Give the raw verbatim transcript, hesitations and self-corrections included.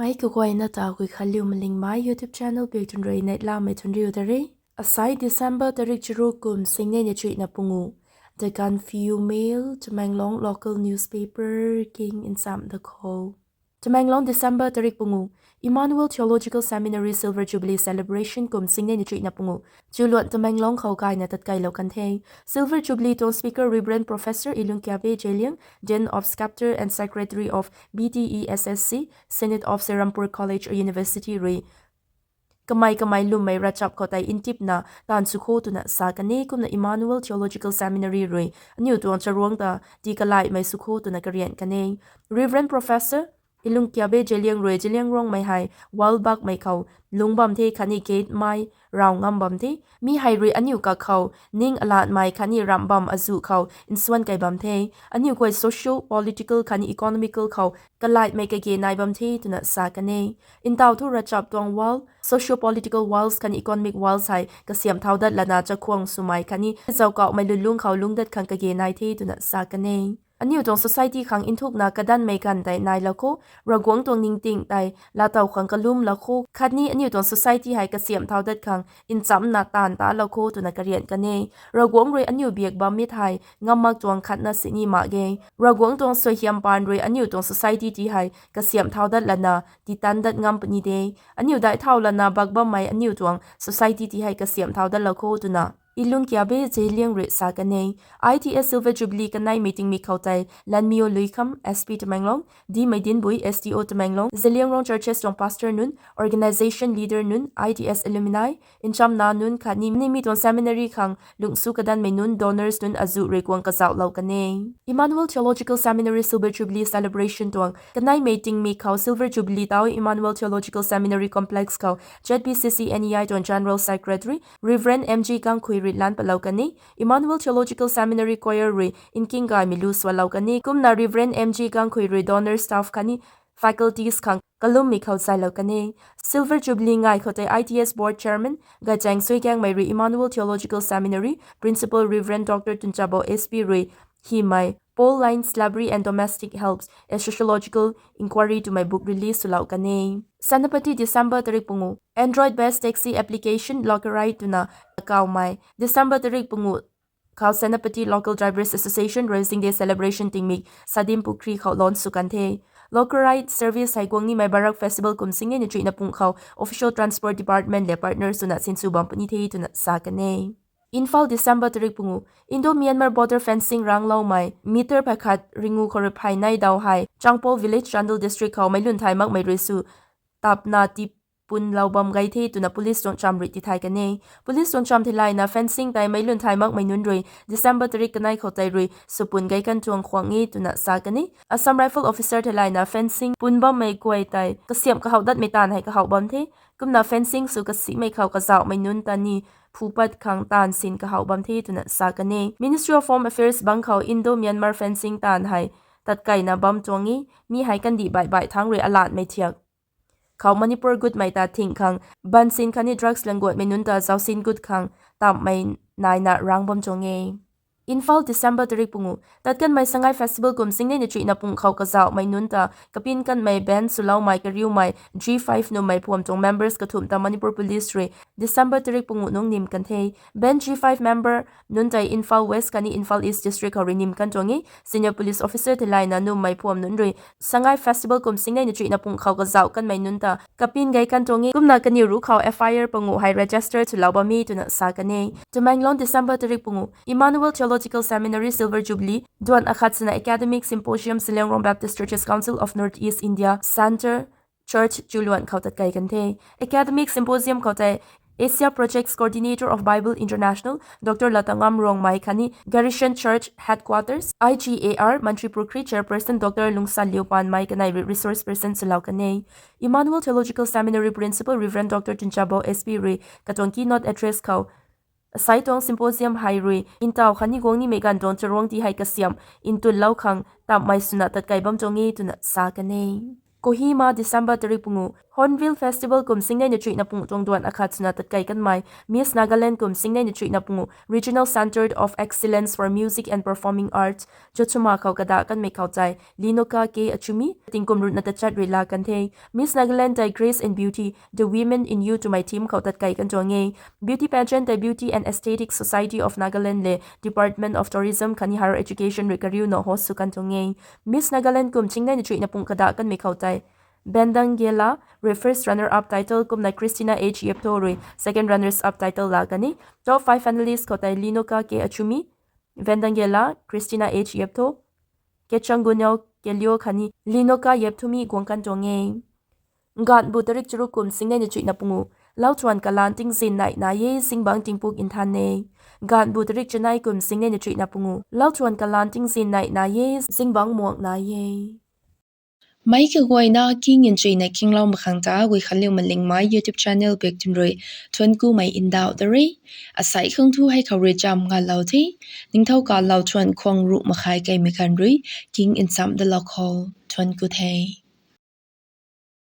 Ai kaguayna ta Guikhanliu Malingmei YouTube channel biak tun rui neihlamei tun riu ta re. Asai December tarik charuk kum singnei na chuihna pungu. The Gaanphiu Mail, Tamenglong local newspaper king nsam da khou. Tamenglong, December tarik pungu. Emmanuel Theological Seminary Silver Jubilee Celebration kum singnei na chuihna pungu. Chuluan Tamenglong khou gayna tatkeilou kan the. Silver Jubilee tuang speaker Reverend Professor Ilungkiabe Zeliang, Dean of Sculpture and Secretary of B T E S S C, Senate of Serampore College University rui kamei kamei lwmmei ravchap khou tei ntipna taanv sw kho twna sa kan e. Kumna Emmanuel Theological Seminary rui aniu tuang charuangc ta tii kalaihmei sw kho twna karian kan e. Reverend Professor Ilungkiabe Zeliang rui Zeliangrongmei hei world bakmei khou lungc bam the khatni gate mei raw ngam bam the. Mi hei rui aniu kakhou ning alatmei khatni ramh bam azuh khou nsuan kei bam the. Aniu guay socio-political khatni economical khou kalaihmei kage nai bam the twna sa kan e. Ntaw thu ravchap tuang world, socio-political worlds khatni economic worlds hei kasiamh thau dat lana chakhwang swmei khatni zauckauhmei lwnlung khou lungc dat khang kage nai the twna sa kan e. Aniu tuang society khang nthukna kadanmei ganv tei nailou kho, Ravguangc tuang ningting tei laatow khang kalumlou kho, khatni aniu tuang society hei kasiamh thau dat khang nchamcna taanv talou kho twna karian kan e. Ravguangc rui aniu biak bammei thei ngam mak tuang khatna sini mak ge. Ravguangc tuang suaihiam paan rui aniu tuang society ti hei kasiamh thau dat lana titan dat ngam puni de. Aniu daic thau lana bak bammei aniu tuang society ti hei kasiamh thau datlou kho twna Ilungkiabe Zeliang rui sa kan e. I T S Silver Jubilee kanei meeting mi khou tei Lanmio Luikham, S P Tamenglong, Dmeidinbui, S D O Tamenglong, Zeliangrong churches tuang pastor nunc, organisation leader nunc, I T S alumni, nchamna nunc khatni mi tuang seminary khang lungsu kadanmei nunc, donors nunc azuh rui kuang kazauhlou kan e. Emmanuel Theological Seminary Silver Jubilee Celebration tuang kanei meeting mi khou Silver Jubilee tau Emmanuel Theological Seminary Complex khou Z B C C N E I tuang General Secretary Reverend M G Gangkhui rui lan palou kan e. Emmanuel Theological Seminary Choir rui nking gaymei lu swalou kan e. Kumna Reverend M G Gangkhui rui donor staff khatni faculties khang kalummei khou zaylou kan e. Silver Jubilee ngai khou tei I T S Board Chairman Gaichang Suikiangmei rui Emmanuel Theological Seminary Principal Reverend Doctor Tunchabo S P rui hymei Pauline Slavery and Domestic Helps: A Sociological Inquiry twmei book release swlou kan e. Senapati, December tarik pungu. Android based taxi application Lokeride twna kawmei December tarik pungu khou Senapati Local Drivers Association rui zingde celebration tingmik Sadim Pukhri khou launch sw kan the. Lokeride service hei guang nimei Barak Festival kum singnei na chuihna pung khou Official Transport Department le partner swna sinsw bam puni the twna sa kan e. Imphal, December tarik pungu. Indo-Myanmar border fencing rangloumei meter phay khat ringu khou rui phay nei daw hei Changpol Village, Chandel District khou meic lun thay makmei rui sw tapna tipunlou bam gei the twna police tuang cham rui tithay kan e. Police tuang cham theilayna fencing tei meic lun thay makmei nunc rui December tarik kanei khou tei rui swpun gei kan tuang khwang e twna sa kan e. Assam Rifle officer theilayna fencing pun bammei guay tei kasiamh kahouh datmei taanv hei kahouh bam the. Kumna fencing sw kasimei khou kazauhmei nunc ta ni phu pat khang taanv sin kahouh bam the twna sa kan e. Ministry of Home Affairs bangc khou Indo-Myanmar fencing taanv hei tatkeina bam tuang e. Mi hei kandih baih baih thangc rui alatmei thiak khou Manipur gutmei ta thing khang bansin khatni drugs languatmei nunc ta zausin gut khang tamhmei naina rang bam tuang e. Imphal, December tarik pungu. Tat kanmei Sangai Festival kum singnei na chuihna pung khou kazauhmei nunc ta kapin kanmei band swloumei kariumei G five nummei phuam tuang members kathumh ta Manipur Police rui December tarik pungu nung nim kan the. Band G five member nunc tei Imphal West khatni Imphal East District khou rui nim kan tuang e. Senior police officer theilayna nummei phuam nunc rui Sangai Festival kum singnei na chuihna pung khou kazauh kanmei nunc ta kapin gei kan tuang e. Kumna kaniw ruc khou F I R panguh hei register swlou bam e twna sa kan e. Tamenglong, December tarik pungu. Emmanuel Theological Seminary Silver Jubilee duan akhat sina Academic Symposium Zeliangrong Baptist Churches Council of North East India Centre Church Chuluan khou tatkei kan the. Academic Symposium khou tei Asia Projects Coordinator of Bible International, Doctor Latangam Rongmei khatni Garrison Church Headquarters, I G A R, Mantripukhri Chairperson Doctor Lungsanliu Panmei kanei rui resource person swlou kan e. Emmanuel Theological Seminary Principal Reverend Doctor Tunchabo S P rui katuang keynote address khou asai tuang symposium hei rui ntaw khatni guang nimei ganv tuang charuangc ti hei kasiamh ntunlou khang tamhmei swna tatkei bam tuang e twna sa kan e. Kohima, December tarik pungu. Hornbill Festival kum singnei na chuihna pungu tuang duan akhat swna tatkai kanmei Miss Nagaland kum singnei na chuihna pungu Regional Centre of Excellence for Music and Performing Arts, Jotsoma khou kadah kanmei khou tei Linoka K Achumi, tingkum ruhna tachat rui laa kan the. Miss Nagaland tei Grace and Beauty, The Women in You twmei theme khou tatkai kan tuang e. Beauty pageant tei Beauty and Aesthetic Society of Nagaland le Department of Tourism khatni Higher Education rui kariuna host sw kan tuang e. Miss Nagaland kum singnei na chuihna pungu kadah kanmei khou tei Bendang Gela rui first runner-up title kumna Christina H Yeptho rui second runners-up title laa kan e. Top five finalist khou tei Linoka K Achumi, Bendang Gela, Christina H Yeptho, Kechang Gunyo Kelio khatni Linoka Yepthumi guang kan tuang e. Ganhbu tarik charuk kum singnei na chuihna pungu. Lauthuan kalan tingzin nai nai e, zingbangc tingpuk nthan e. Ganhbu tarik chanei kum singnei na chuihna pungu. Lauthuan kalan tingzin nai nai e, zingbangc muang nai e. Meic kaguayna king nchuina kinglou mak khang ta Guikhanliu Malingmei YouTube channel bak tun rui thuanc kumei ndauh da re. Asei khang thu hei khou rui cham ngalou the. Ningthow kalou thuan khwang ruh makhai kaimei khan rui king nchamh dalou khou thuanc ku the.